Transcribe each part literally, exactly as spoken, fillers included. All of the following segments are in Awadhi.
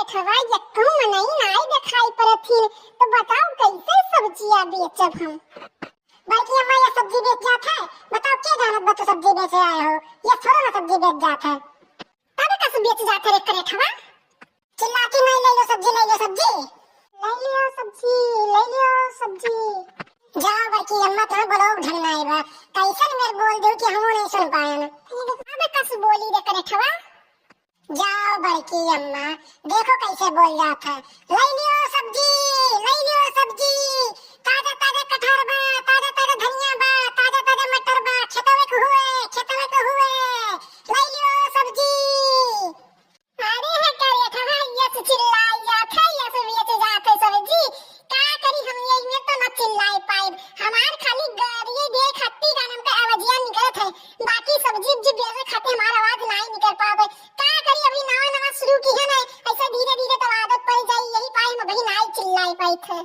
ठवा यक्कहू मनई नाई देखाई परत ही, तो बताओ कैसे सब्जिया बेचब हम? बड़की अम्मा, ये सब्जी बेच जात है, बताओ के जानत बा तू सब्जी बेचे आए हो, ये थोड़ा ना सब्जी बेच जात है। तब कस बेच जात है रे करे ठवा? चिल्ला के नहीं, ले लो सब्जी, ले लो सब्जी, ले लियो सब्जी, ले लियो सब्जी। जाओ बड़की अम्मा, तुम्हें बोलो ढंग नहीं बा, कैसन मेर बोल दो कि हम नहीं सुन पाए ना। अबे कस बोली रे करे ठवा। जाओ बड़की अम्मा, देखो कैसे बोल जात है, ले लियो सब्जी, ले लियो सब्जी, ताजा ताजा कटहर बा, ताजा ताजा धनिया बा, ताजा ताजा मटर बा, खेतवे के हुए, खेतवे के हुए, ले लियो सब्जी। अरे है करे ठवा, यस चिल्लाई जात है, यस बेच जात है सब्जी। का करी हम, यही में तो न चिल्लाई पाइब। हमार खाली गारिये दे खत्ती का नाम का आवाजिया निकलत है, बाकी सब्जी उब्जी बेचे खातिर हमार आवाज नाई निकल पावे। का करी, अभी नवा नवा शुरू की है ना, ऐसे धीरे धीरे तो आदत पड़ जाई, यही पाए हम अभी नाई चिल्लाई पाई थे।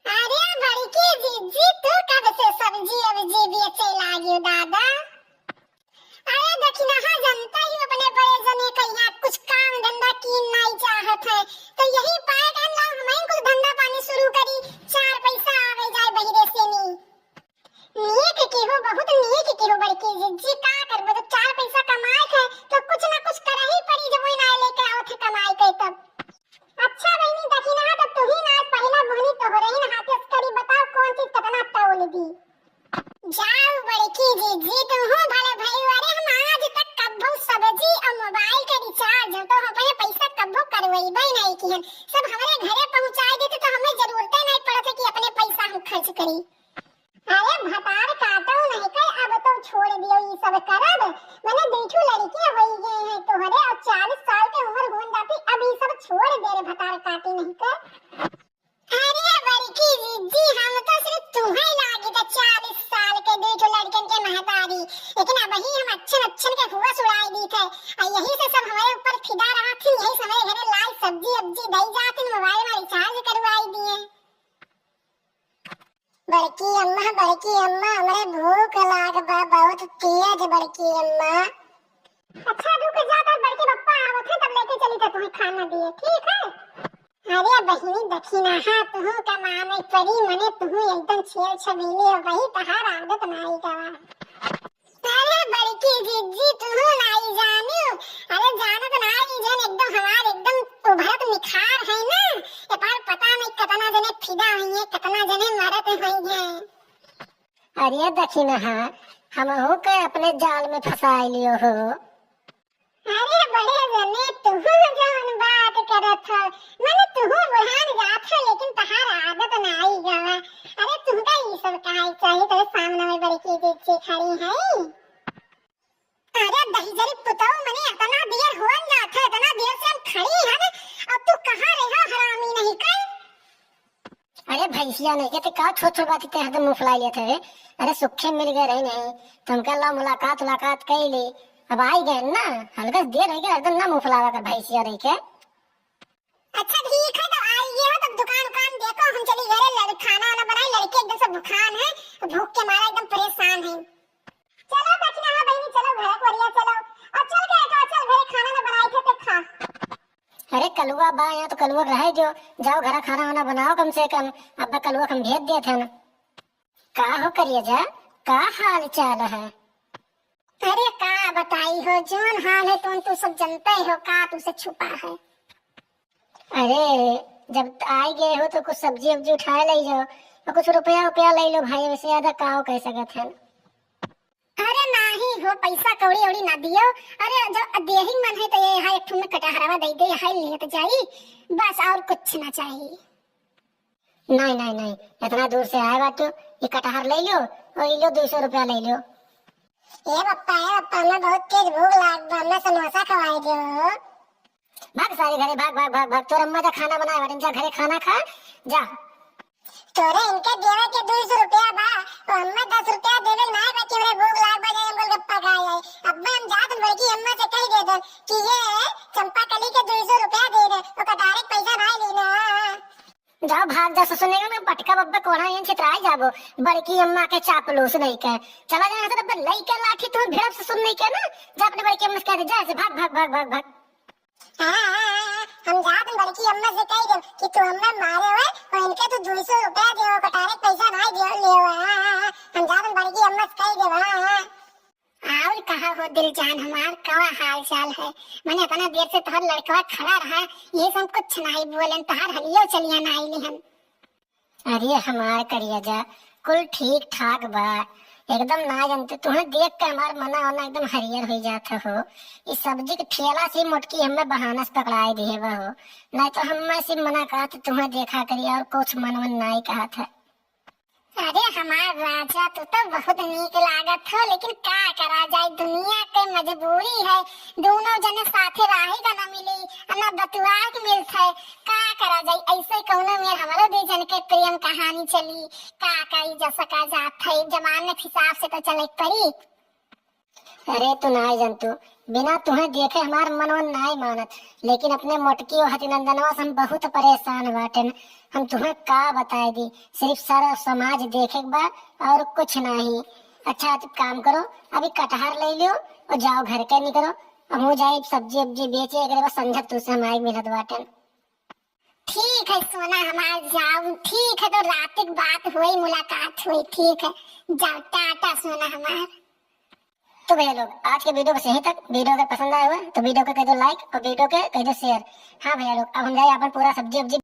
अरे बड़की जिज्जी, तू कब से सब्जी अब्जी बेचे लागी दादा? अरे दखिनहा, जनता ही अपने बड़े जने के यहाँ कुछ काम धंधा कीन नाई चाहत है, तो यही पाए कहन लाओ हमही कुछ धंधा पानी शुरू करी, चार पैसा आवे जाए बहिरे से नी। नीक की हो, बहुत नीक की हो बड़की जिज्जी, का करबो, जब चार पैसा कमाए के तो कुछ ना कुछ करही पड़ी, जब वही ना लेके आओ थे कमाए के तब। अच्छा बहिनी, दखिनहा तब तू ही ना, पहला बोहनी तोहरे ही ना हाथे से करी, बताओ कौन चीज कितना तौल दी। जाओ बड़की जिज्जी, तुहू भले भई, अरे हम आज तक कब्बो सब्जी और मोबाइल के रिचार्ज हम तो हम अपने पैसा कब्बो करवैबे नहीं किहन, सब हमरे घरे पहुँचाई देते तो हमें जरूरते नहीं पड़त है कि अपने पैसा हम खर्च करी। अरे भतार काटो नहीं के, अब तो छोड़ दियो ई सब करब। मने दुई ठो लड़के होई गए हैं तोहरे, और चालीस साल के उम्र होन जाती, अब ई सब छोड़ दे रे भतार काटी नहीं के। अरे बड़की जिज्जी, हम तो सिर्फ तुम्हें लागी तो चालीस साल के दुई ठो लड़कन के महतारी, लेकिन अब ही हम अच्छन अच्छन के हुआ सुड़ाई दी थे, और यही से सब हमारे ऊपर फिदा रहा थी, यही से हमारे घरे लाई सब्जी अब्जी दई जाती, मोबाइल में रिचार्ज करवाई दिए। बड़की अम्मा, बड़की अम्मा, हमरे भूख लाग बा बहुत तेज बड़की अम्मा। अच्छा रुक जा, तोर बड़के पप्पा आवत है तब लेके चली तो तुम्हें खाना दिए, ठीक है? अरे बहिनी दखिनहा, तुहू कमाने पड़ी, मने तुहू एकदम छेल छबीली हो गई, तहार आदत नाई गवा। अरे बड़की जिज्जी, तुहू नाई जानियो। अरे जानत नाई जन एकदम हमार एकदम उभरत निखार है ना। ए पर पता नहीं कितना जने फिदा हुई है, कितना जने मरत हुई है। अरे दखिनहा, हमहू के अपने जाल में फंसाई लियो हो। अरे बड़े जने, तुहू जौन बात करत हो, मने तुहू बुढ़ान जात हो, लेकिन तहार आदत नाई गवा। अरे तुमका ई सब काहे चाही, तेरे सामने में बड़की जिज्जी खड़ी है। अरे दहिजरी पुतऊ, मने इतना देर होन जात है, इतना देर से हम खड़ी हन, अब तू कहाँ रहो हरामी नहीं कर? अरे भैंसिया नहीं के, ते का छोट छोट बात ते हरदम मुँह फुला लेत है। अरे सुखे मिल गए रही नहीं, तुमका ला मुलाकात उलाकात कई ली, अब आई गए ना, हल्का से देर हो गया, हरदम ना मुँह फुलावा कर भैंसिया नहीं के। अच्छा ठीक है, तो आई गए हो, तब दुकान उकान देखो, हम चली घरे, लड़-, खाना वाना बनाई, लड़के एकदम से भूखान है, भूख के मारा एकदम परेशान है। चलो दखिनहा बहिनी, चलो घरे कोरिया चलो, और चल के तो चल घरे खाना ना बनाई थे, ते खा। अरे कलुआ बा यहाँ तो कलुआ रहे जो, जाओ घरा खाना वाना बनाओ कम से कम, अब्बा कलुआ हम भेज देत है ना। का हो करिया जा, का हाल चाल है? अरे का बताई हो, जौन हाल है तौन तू सब जनते हो, का तू से छुपा है। अरे जब आई गए हो तो कुछ सब्जी उब्जी उठाए ले जाओ और कुछ रुपया उपया ले लो भाई, वैसे ज्यादा का हो कह सकत है। अरे नाही हो, पैसा कौड़ी औड़ी ना दियो। अरे, जब देही मन है तो ये यहाँ एक ठो में कटहरवा दे दे, यहाँ लिहत जाई, बस और कुछ ना चाहिए। नहीं, नहीं, नहीं, इतना दूर से आए बाटू, ये कटहर ले लो और ये लो, दो सौ रुपया ले लो। ए पप्पा, ए पप्पा, हमें बहुत तेज भूख लाग बा, हमें समोसा खवाई दो। भाग सारे घरे, भाग, भाग, भाग, भाग। तोर अम्मा जा खाना बनाए बाटिन, जा घरे खाना खा, जा। तोरे इनके देवे के दो सौ रुपया बा, तो हमें दस रुपया देवे ना बा कि हमरे भूख लाग बा, जाए हम गोलगप्पा खा जाए। अब्बा हम जात बड़की अम्मा से कह दे दे कि ये चंपा कली के दो सौ रुपया दे दे, ओकर direct पैसा ना लेना। जाओ भाग जा ससुर, नहीं ना पटका बब्बे कोढ़ा यहीं छितराई जाबो, बड़की अम्मा के चापलूस नहीं के। चला जा यहाँ से, तब लई के लाठी तुम्हें भिड़ब ससुर नहीं के ना, जा अपने बड़की अम्मा से कह दे, जा ऐसे भाग, भाग, भाग, भाग, भाग। हाँ, हाँ, हाँ, अम्मा से कह दे कि तू हमें मारे हुए और इनके तू दो सौ रुपया दे हो, कटारे के पैसा नहीं दे ले हो। हाँ, हाँ, हाँ, हम जावन बड़की अम्मा से कह दे। हाँ, हाँ। और कहा हो दिल जान हमार, कवा हाल चाल है? मैंने इतना देर से तोहर लड़कवा खड़ा रहा, ये सब कुछ नहीं बोलन, तोहर हलियो चलिया ना आइली हम। अरे हमार करियजा, कुल ठीक ठाक बा। एकदम ना जानते, तुहें देख के हमार मना होना एकदम हरियर हो जात हो। इस सब्जी के ठेला से मोटकी हमें बहाना से पकड़ाए दिए बा हो, नहीं तो हमें से मना कहत तुहें देखा करी और कुछ मन वन नहीं कहत है। अरे हमार राजा, तू तो बहुत नीक लागत हो, लेकिन का करा जाए, दुनिया के मजबूरी है। दोनों जने साथे राही का ना मिली, ना बतुआ के मिलत है। का करा जाए, ऐसे कौनो में हमरो दे जन के प्रेम कहानी चली। का करी, जैसा का जात है, जमाने के हिसाब से तो चले के पड़ी। अरे तू नाई जनतू, बिना तुहें देखे हमार मनवा नाई मानत, लेकिन अपने मोटकी और हतिनंदनवा से हम बहुत परेशान बाटेन। हम तुहें का बताई दी, सिर्फ सारा समाज देखे के बा और कुछ नहीं। अच्छा, आप काम करो, अभी कटहर ले लियो और जाओ घर के निकलो। हम हो जाए सब्जी उब्जी बेचे, एक बार संझा तुझसे हम आई मिलत बाटेन। ठीक है सोना हमार, जाओ, ठीक है, तो रात की बात हुई, मुलाकात हुई, ठीक है, जाओ, टाटा सोना हमार। तो भैया लोग, आज के वीडियो बस यहीं तक। वीडियो अगर पसंद आया हुआ तो वीडियो को कर दो लाइक और वीडियो के कर दो शेयर। हाँ भैया लोग, अब हम जाए अपन पूरा सब्जी उब्जी